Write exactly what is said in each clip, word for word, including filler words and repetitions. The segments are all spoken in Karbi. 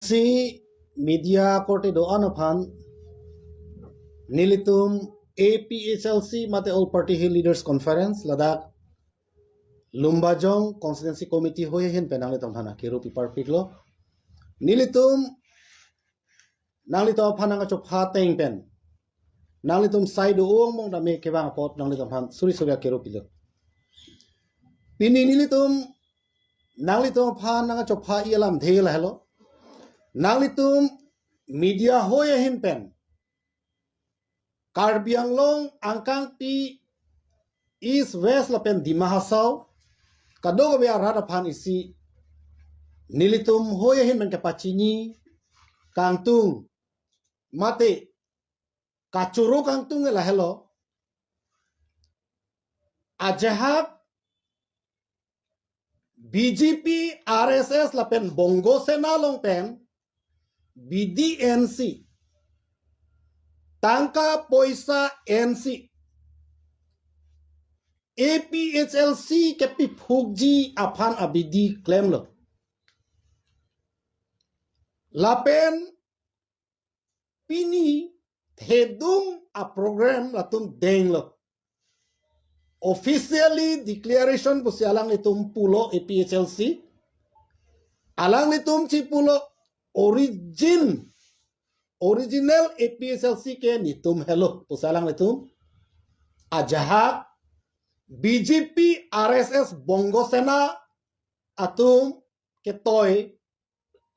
Si media korte do-an aphan nelitum A P H L C mate All Party Hill Leaders Conference ladak Lumbajong Constituency Committee hoi ahin pen nanglitum aphan akero piparpiklo. Nelitum nanglitum aphan nangkachopha ateng pen, nanglitum sai do-ong mong dame kevang apot nanglitum aphan suri suri akero pilo. Pini nelitum nanglitum aphan nangkachopha i alamthe lahelo. Nanglitum media hoi ahin pen Karbi Anglong angkangpi East, West lapen Dima Hasao kadokave arat aphan isi nelitum hoi ahin pen kepachini kangtung mate kachoro kangtung lahelo. Ajahak B J P, R S S lapen Bongo Sena along pen bidi ensi, tangka poisa ensi, A P H L C kepiphukji aphan abidi klemlo. Lapen pini thedung aprogram latum denglo. Officially declaration pusi alanglitum pulo A P H L C. Alanglitum si pulo origin, original A P H L C ke netum helo pusi alanglitum. Ajahak B J P, R S S, Bongo Sena atum ketoi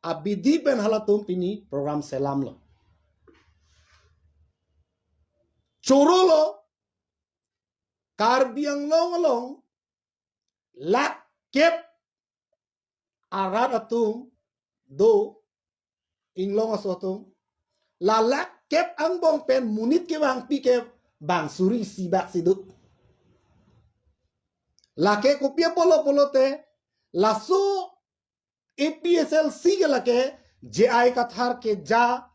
abidi pen halatum pini program selamlo. Chorolo, Karbi Anglong along lakh kep arat atum do, Inglong aso atum. La lakh kep angbong pen monit kevangpi ke bang suri isi bak si do. Lake kopi apotlo pulote, laso A P H L C ke lake J I Kathar keja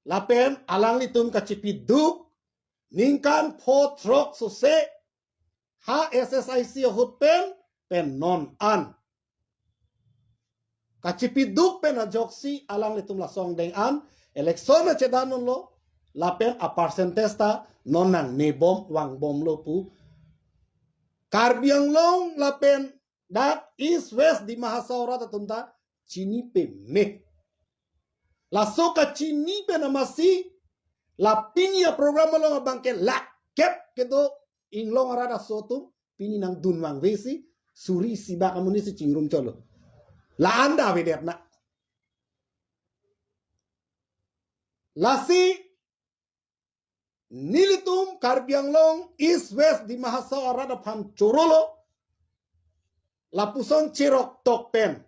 lapen alanglitum kachipiduk ningkan pho throk sose ha S S I C ahut pen pen non an kachipiduk pen ajoksi alanglitum laso angdeng an election achedan unlo lapen a percentage ta non nangnebom vangbomlo pu Karbi Anglong lapen dak East, West Dima Hasao arat atum ta chini peme. Laso kachini pen amatsi la pini aprogram along abang ke lakh kep kedo Inglong arat aso atum pini nangdun vangve si suri isi bak amonit si chingrum cholo. La-an ta avedet na. Lasi nelitum Karbi Anglong East, West Dima Hasao arat aphan chorolo. Lapuson cherok tok pen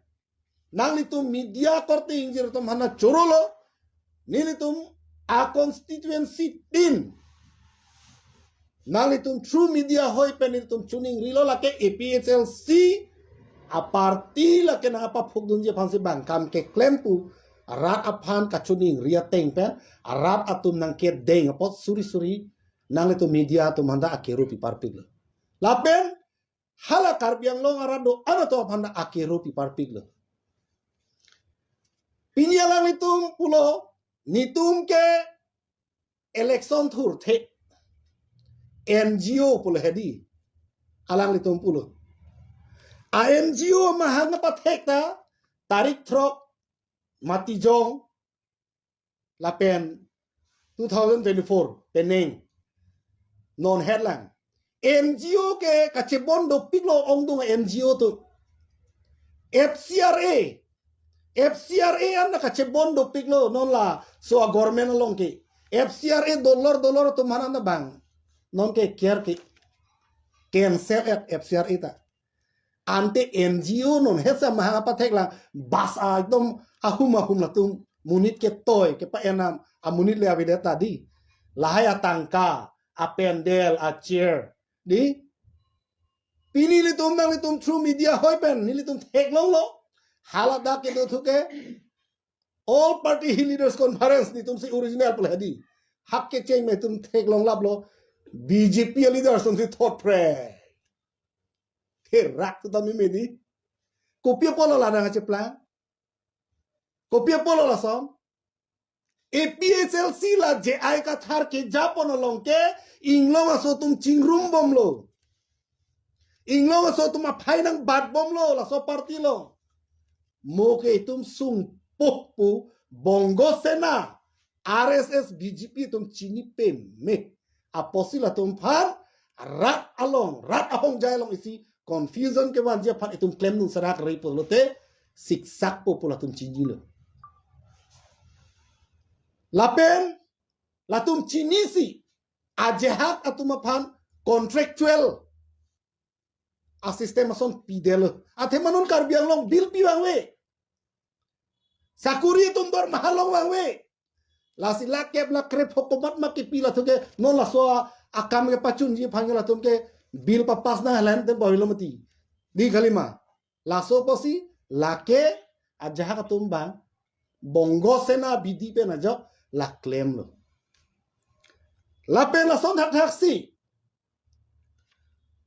nanglitum media korte ingjir atum aphan chorolo. Nelitum a constituency tin nanglitum through media hoi pen nelitum chuning rilo lake A P H L C a party lake nangpaphukdunji aphan si bang kam keklem pu rat aphan kachuning ri ateng pen rat atum nangkedeng apot suri suri nanglitum media atum aphan ta akero piparpiklo. Lapen hala Karbi Anglong arat do-an atum aphan ta akero piparpiklo. Pini alanglitum pulo netum ke election thurthe N G O pulo hedi alanglitum pulo. A N G O mahang pathek ta tarik throk Matijong lapen two thousand twenty-four penang non hetlang. N G O ke kachebon dopiklo ongdung N G O atum. F C R A, F C R A an kachebon dopiklo non laso a government along ke. F C R A dolor dolor atum aphan an bang non ke care ke cancel et F C R A ta. Ante N G O non hesa mahang pathek lang bas a ekdom ahum ahum latum monit ketoi kepa-enam amonit le avedet ta di. Lahai atangka, apendel, achair di. Pini nelitum nanglitum through media hoi pen nelitum theklonglo. Hala dak kedo thu ke All Party Hill Leaders Conference netum si original pulo hedi. Hak kecheng netum theklonglaplo. B J P leaders atum si thot phre. Therak tu tami medi. Kopi apotlo la nangkacheplang. Kopi apotlo lason? A P H L C la J I Kathar kejapon along ke inglong aso atum chingrum bomlo. Inglong aso atum aphai nangbat bomlo laso party along. Mo ke itum sungpok pu Bongo Sena, R S S, B J P atum chini peme. Apotsi latum aphan rat along, rat ahongjai along isi confusion kevanji aphan itum klemdun serak rei pulote siksak po pu latum chinilo. Lapen latum chinisi ajahak atum aphan contractual a-system ason pidetlo. Athema non Karbi Anglong bill pi vangve. Sakuri atum dormaha long vangve. Lasi lakh kep lakh krep hokomat ma kipi latum ke non laso a-, akam kepachunji aphan ke latum ke bill papass nanglang te boilo mati. Dei kalima. Laso apotsi lake ajahak atum abang Bongo Sena bidi pen ajok la klemlo. Lapen lason thakthaksi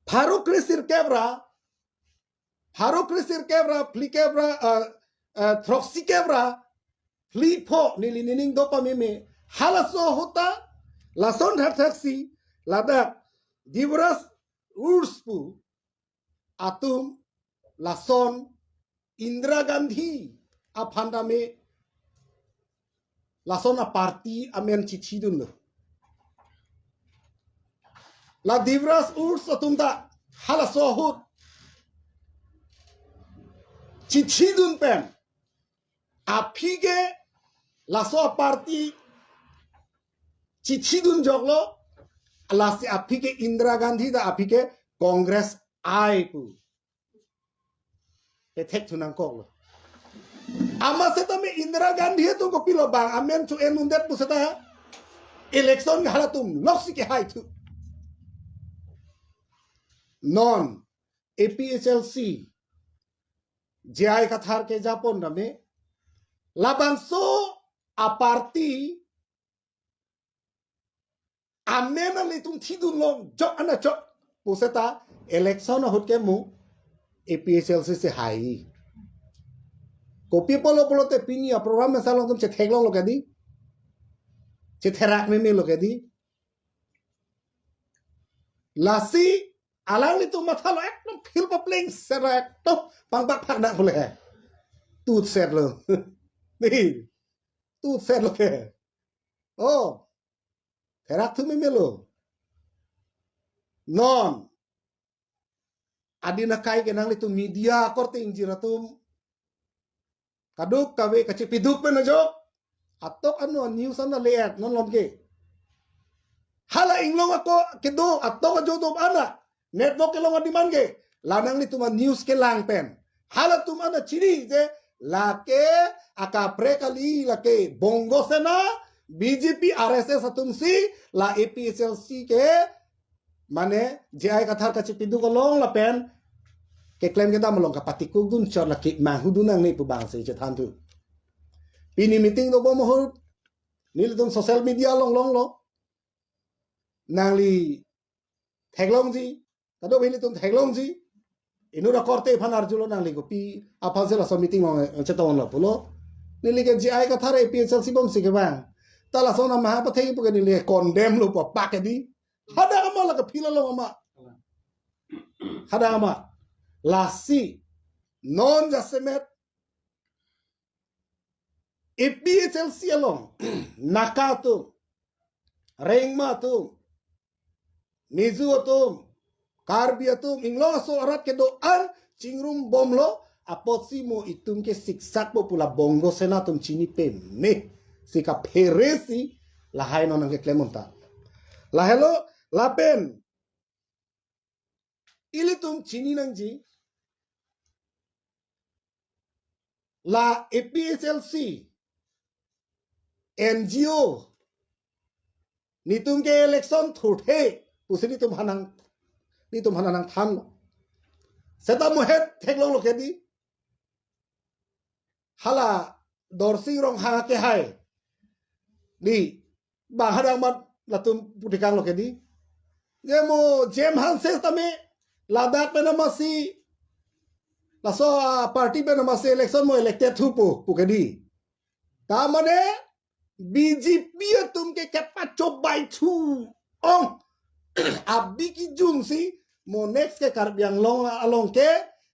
pharo kre sirkep ra, pharo kre sirkep ra, phlikep ra, eh, eh, throksikep ra, phli pho neli nining do pameme. Halaso ahut ta lason thakthaksi ladak Devraj Oods pu atum lason Indira Gandhi aphan tame lason a-party amen chichidunlo. La Devraj Oods atum ta halaso ahut chichidun pen aphi ke laso a-party chichidun joklo, lasi aphi ke Indira Gandhi ta aphi ke Congress ai pu pethek thu nangkoklo. Amat setame Indira Gandhi atum kopilo bang amen chu en undet pu seta election ke halatum loksi kehai thu. Non A P H L C J I Kathar kejapon tame labangso a-party amen nanglitum thidun long jok ana chok pu seta election ahut ke mo A P H L C si hai. Kopi apotlo pulote pini a-program mesa along atum chetheklonglo ke dei. Chetherak memelo ke dei. Lasi alanglitum mathalo ekdom phil papleng sera ekdom pangbak phak nang pule. Tut serlo. Dei. Tut serlo ke. Oh. Therak thu memelo. Non. Adin akai ke nanglitum media korte ingjir atum kadokave kachepiduk pen ajok. Atok ano news ana le-et non lom ke. Hala inglong ako kedo atok ajo dom ana network kelong a-demand ke. La nanglitum a-news kelang pen halatum ana chini je lake akaprek kali, lake Bongo Sena, B J P, R S S atum si la A P H L C ke mane J I Kathar kachepiduk along lapen keklem kedam along kapatikukdun chot lake manghudun nangne pu bang si chethan thu. Pini meeting dobom ahut nelitum social media along longlo. Nangli theklongji, kadokave nelitum theklongji. Inut akorte aphan arjulo nangli kopi aphan si laso meeting along, eh, chetonglo pulo. Neli ke J I Kathar A P H L C bomsi kevang. Ta lason amaha pathek pu ke neli condemn lo pu apak ke dei. Hadak amat lake phil along amat. Hadak amat. Lasi non jasemet A P H L C along Naga atum, Rengma atum, Mizo atum, Karbi atum, inglong aso arat kedo-an chingrum bomlo apotsi mo itum ke siksak po pu la Bongo Sena atum chini peme si kaphere si lahai non nangkeklem unta. Lahelo lapen ilitum chini nangji la A P H L C N G O netum ke election thurthe pusi netum hanang, netum hanang nangthanlo. Seta mo het theklonglo ke dei. Hala Dorsing Ronghang ke hai dei. Bang hadak amat latum puthekanglo ke dei. Je mo J M Hanse tame ladak pen amatsi laso, ah, party pen amatsi election mo elected thupo pu ke dei. Ta mane B J P atum ke kepachobei thu ong. Abi kijun si mo next ke Karbi Anglong along ke,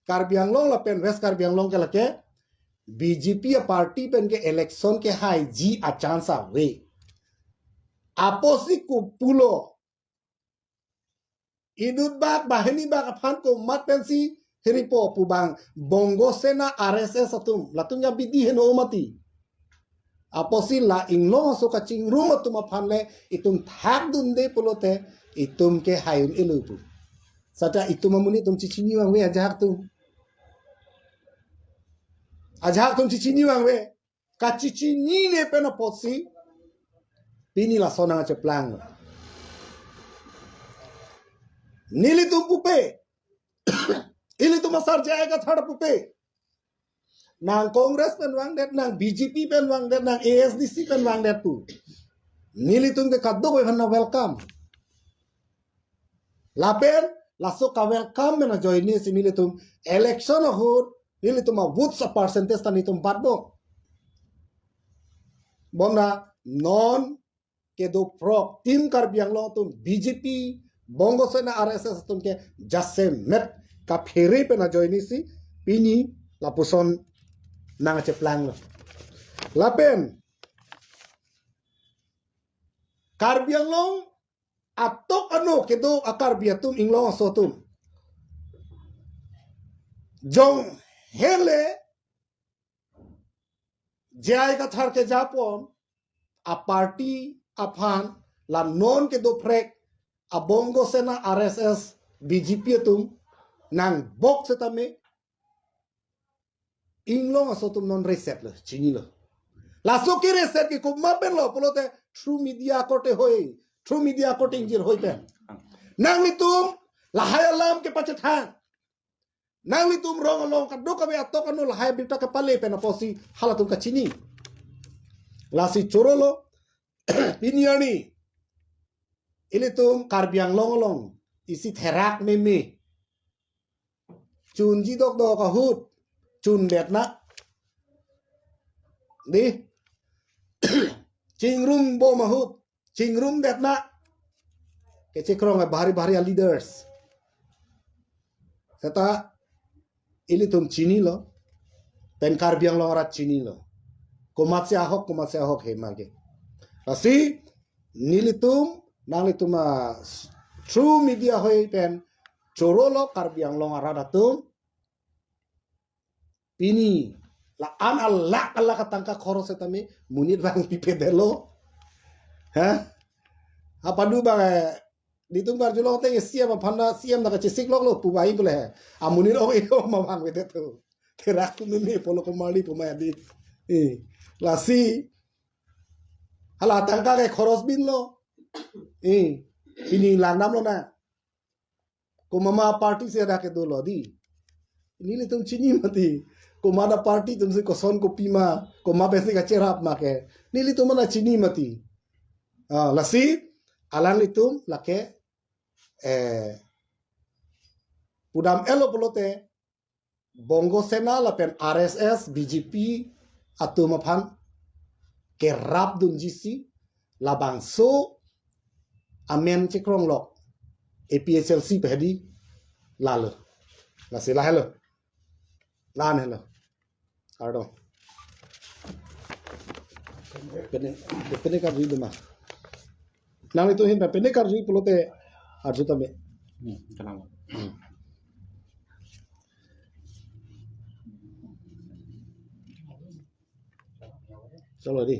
Karbi Anglong lapen West Karbi Anglong ke lake B J P a party pen ke election kehaiji a chance ave. Apotsi kopulo, inut bak banghini bak aphan komat pensi hiripo pu bang Bongo Sena R S S atum, latum ya bidi heno mati. Apotsi la Inglong aso kachingrum atum aphan le itum thakdunde pulote itum ke hai un-elo pu. Seta itum amonit atum chichini vangve ajahak atum. Ajahak atum chichini vangve. Kachichinine pen apotsi pini lason nangcheplang. Nelitum pupe. Ilitum asar J I Kathar pupe. Nang Congress pen vangdet, nang B J P pen vangdet, nang A S D C pen vangdet pu. Nelitum ke kadokave aphan na welcome. Lapen laso ka-welcome pen ajoine si nelitum election ahut nelitum a votes a percentage ta nelitum batbom. Bonta non kedo phrok Team Karbi Anglong atum, B J P, Bongo Sena, R S S atum ke jasemet kaphere pen ajoine si pini lapuson nangcheplang lo. Lapen Karbi Anglong atok ano kedo a Karbi atum, Inglong aso atum, jong hele J I Kathar kejapon a party aphan la non kedo phrek a Bongo Sena, R S S, B J P atum nangbok setame Inglong aso atum non reset lo, chinilo. Laso ke reset ke komat pen lo pulote through media korte hoi, through media korte ingjir hoi pen. Nanglitum lahai alam kepachethang. Nanglitum rong along kadokave atok ano lahai birta kepale pen apotsi halatum kachini. Lasi chorolo, pini arni ilitum Karbi Anglong along isi therak meme chunji dokdok ahut chundet na. Di. Chingrum bom ahut chingrumdet na. Kechekrong bahari bahari a leaders. Seta ilitum chinilo. Pen Karbi Anglong arat chinilo. Komatsi ahok, komatsi ahok he mage. Lasi nelitum, nanglitum a through media hoi pen chorolo Karbi Anglong arat atum. Pini la-an alak alak atangka khoros setame monit vang pipedetlo. Ha? Apa du bang, eh, nelitum karjulong teng C M aphan na C M na kachesik loklo pu bai pule. Amonit ong ilo ma vangvedet tu. Therak tu meme pulo komarli pu ma di. Eh, lasi hala tangka ke khoros binlo. Eh, pini langdamlo na. Komat ma party si hadak kedo lo di. Nelitum chini mati. Komat a party atum si koson kopi ma, komat pensi kacherap ma ke. Nelitum mana chini mati. Ah, lasi alanglitum lake, eh, pudam-etlo pulote Bongo Sena lapen R S S, B J P atum aphan kerapdunji si labangso amen chekrong lok A P H L C pu hedi lalo. Lasi lahelo. La-an helo. Kardom. Pene, pene karju duma. Nanglitum ahin pene karju pulote arju tame. Hmm, tenang. Hmm. Chalo di.